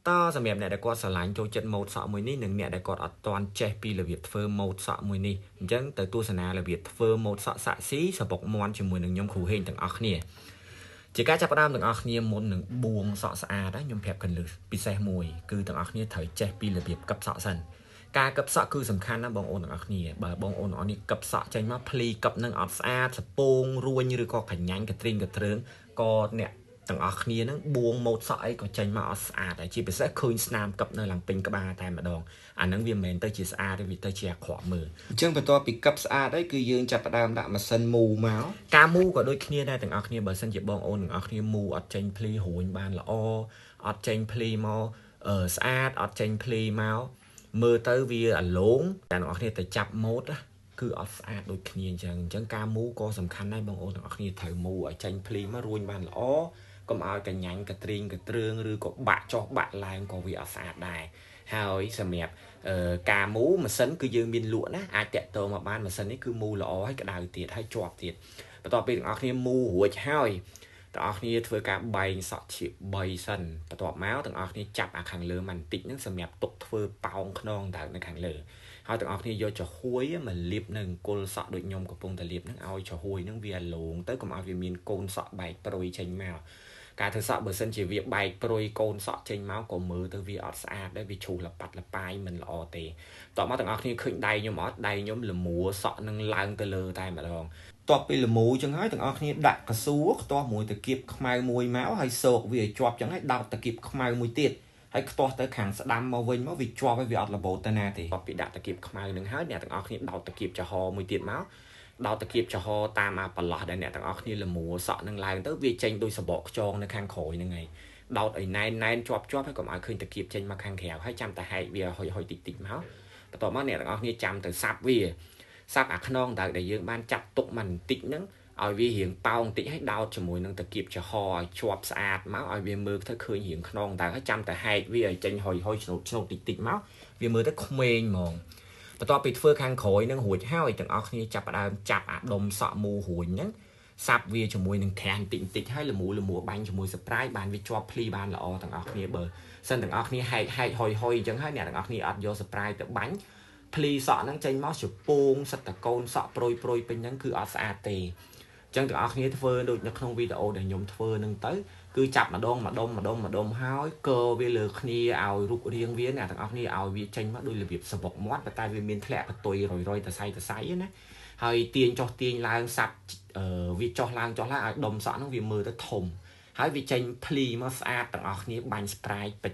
តសម្រាប់អ្នកដែលគាត់ស្រឡាញ់ចូលចិត្តម៉ូតសក់មួយនេះនិងអ្នកដែលគាត់អត់ទាន់ចេះពីរបៀបធ្វើម៉ូតសក់មួយនេះអញ្ចឹងទៅទស្សនារបៀបធ្វើម៉ូតសក់សាក់ស៊ីសបុកមាន់ជាមួយនឹងខ្ញុំគ្រូហេងទាំងអស់គ្នាជាការចាប់ផ្ដើមទាំងអស់គ្នាមុននឹងបួងសក់ស្អាតខ្ញុំប្រាប់កលឹះពិសេសមួយគឺទាំងអស់គ្នាត្រូវចេះពីរបៀបកឹបសក់សិនការកឹបសក់គឺសំខាន់ណាស់បងប្អូនទាំងអស់គ្នាបើបងប្អូនទាំងអស់នេះកឹបសក់ចេញមកភ្លីកឹបនឹងអត់ស្អាតសពងរួញឬក៏កញ្ញាញ់កទ្រីងកទ្រើងក៏អ្នកទាំងអស់គ្នានឹងបួងម៉ូតសក់អីក៏ចេញមកអត់ស្អាតដែរជាពិសេសឃើញស្នាមកឹបនៅឡើងពេញក្បាលតែម្ដងអានឹងវាមិនមែនទៅជាស្អាតទេវាទៅជាអាក្រក់មើល អញ្ចឹងបន្ទាប់ពីកឹបស្អាតហើយគឺយើងចាប់ផ្ដើមដាក់ម៉ាស៊ីនមូមក ការមូក៏ដូចគ្នាដែរទាំងអស់គ្នាបើសិនជាបងអូនទាំងអស់គ្នាមូអត់ចេញភ្លីរួញបានល្អអត់ចេញភ្លីមកស្អាតអត់ចេញភ្លីមកមើលទៅវាអាឡងតែទាំងអស់គ្នាទៅចាប់ម៉ូតគឺអត់ស្អាតដូចគ្នាអញ្ចឹងអញ្ចឹងការមូក៏សំខាន់ដែរបងអូនទាំងអស់គ្នាត្រូវមូឲ្យចេញភ្លីមករួញបានល្អកុំឲ្យកញ្ញាញ់កទ្រីងកទ្រើងឬក៏បាក់ចុះបាក់ឡើងក៏វាអត់ស្អាតដែរហើយសម្រាប់ការមូម៉ាស៊ីនគឺយើងមានលក់ណាអាចតាក់ទងមកបានម៉ាស៊ីននេះគឺមូល្អហើយក្តៅទៀតហើយជាប់ទៀតបន្ទាប់ពីទាំងអស់គ្នាមូរួចហើយទាំងអស់គ្នាធ្វើការបែងសក់ជា3សិនបន្ទាប់មកទាំងអស់គ្នាចាប់អាខាងលើបន្តិចហ្នឹងសម្រាប់ទុកធ្វើប៉ោងខ្នងតើនៅខាងលើហើយទាំងអស់គ្នាយកចំហួយមកលាបនៅអង្គលសក់ដូចខ្ញុំកំពុងតែលាបហ្នឹងឲ្យចំហួយហ្នឹងវាលងទៅកុំឲ្យវាមានកូនសក់បែកព្រុយចេញមកការធ្វើសក់បើសិនជាវាបែកព្រុយកូនសក់ចេញមកក៏មើលទៅវាអត់ស្អាតដែរវាឈូសលប៉ាត់លប៉ាយមិនល្អទេតោះមកទាំងអស់គ្នាឃើញដៃខ្ញុំអត់ដៃខ្ញុំលមួសក់នឹងឡើងទៅលើតែម្ដង តបពីលមូចឹងហើយទាំងអស់គ្នាដាក់កស៊ូខ្ទាស់មួយតាគៀបខ្មៅមួយមកហើយសោកវាឲ្យជាប់ចឹងហើយដោតតាគៀបខ្មៅមួយទៀតហើយខ្ទាស់ទៅខាងស្ដាំមកវិញមកវាជាប់ហើយវាអត់របូតទៅណាទេ តបពីដាក់តាគៀបខ្មៅនឹងហើយអ្នកទាំងអស់គ្នាដោតតាគៀបចំហមួយទៀតមកដោតតាគៀបចំហតាមអាប្រឡោះដែលអ្នកទាំងអស់គ្នាលមួសក់នឹងឡើងទៅវាចេញដោយសបកខ្យងនៅខាងក្រោយហ្នឹងឯងដោតឲ្យណែនណែនជាប់ជាប់ហើយកុំឲ្យឃើញតាគៀបចេញមកខាងក្រៅហើយចាំតែហែកវាហុយហុយតិចតិចមកបន្ទាប់មកអ្នកទាំងអស់គ្នាចាំទៅសាប់វាសាប់អាខ្នងដែលយើងបានចាត់ទុកមកបន្តិចហ្នឹងឲ្យវារៀងប៉ោងបន្តិចឲ្យដោតជាមួយនឹងតាគៀបចំហឲ្យជាប់ស្អាតមកឲ្យវាមើលទៅឃើញរៀងខ្នងតើហើយចាំតែហែកវាឲ្យចេញហុយហុយឆ្នោតឆ្នោតតិចតិចមកវាមើលទៅក្មេងហ្មងបន្ទាប់ពីធ្វើខាងក្រោយនឹងរួចហើយទាំងអស់គ្នាចាប់ផ្ដើមចាប់អាដុំសក់មូរួញហ្នឹងសាប់វាជាមួយនឹងក្រានតិចតិចហើយលមូលមូបាញ់ជាមួយសប្រាយបានវាជាប់ភ្លីបានល្អទាំងអស់គ្នាបើសិនទាំងអស់គ្នាហែកហែកហុយហុយអញ្ចឹងហើយអ្នកទាំងអស់គ្នាអត់យកសប្រាយទៅបាញ់ភ្លីសក់ហ្នឹងចេញមកជាពងសិតតកូនសក់ប្រុយប្រុយពេញហ្នឹងគឺអត់ស្អាតទេអញ្ចឹងទាំងអស់គ្នាធ្វើដូចនៅក្នុងវីដេអូដែលខ្ញុំធ្វើហ្នឹងទៅគឺចាប់ម្ដងម្ដុំម្ដុំម្ដុំហើយកើវាលើគ្នាឲ្យរូបរាងវាអ្នកទាំងអស់គ្នាឲ្យវាចេញមកដូចរបៀបសបុកមាត់ប៉ុន្តែវាមានធ្លាក់កតុយរយរយតសៃតសៃណាហើយទាញចុះទាញឡើងសាប់វាចុះឡើងចុះឡើងឲ្យដុំសក់ហ្នឹងវាមើលទៅធំហើយវាចេញភ្លីមកស្អាតទាំងអស់គ្នាបាញ់ស្ប្រាយ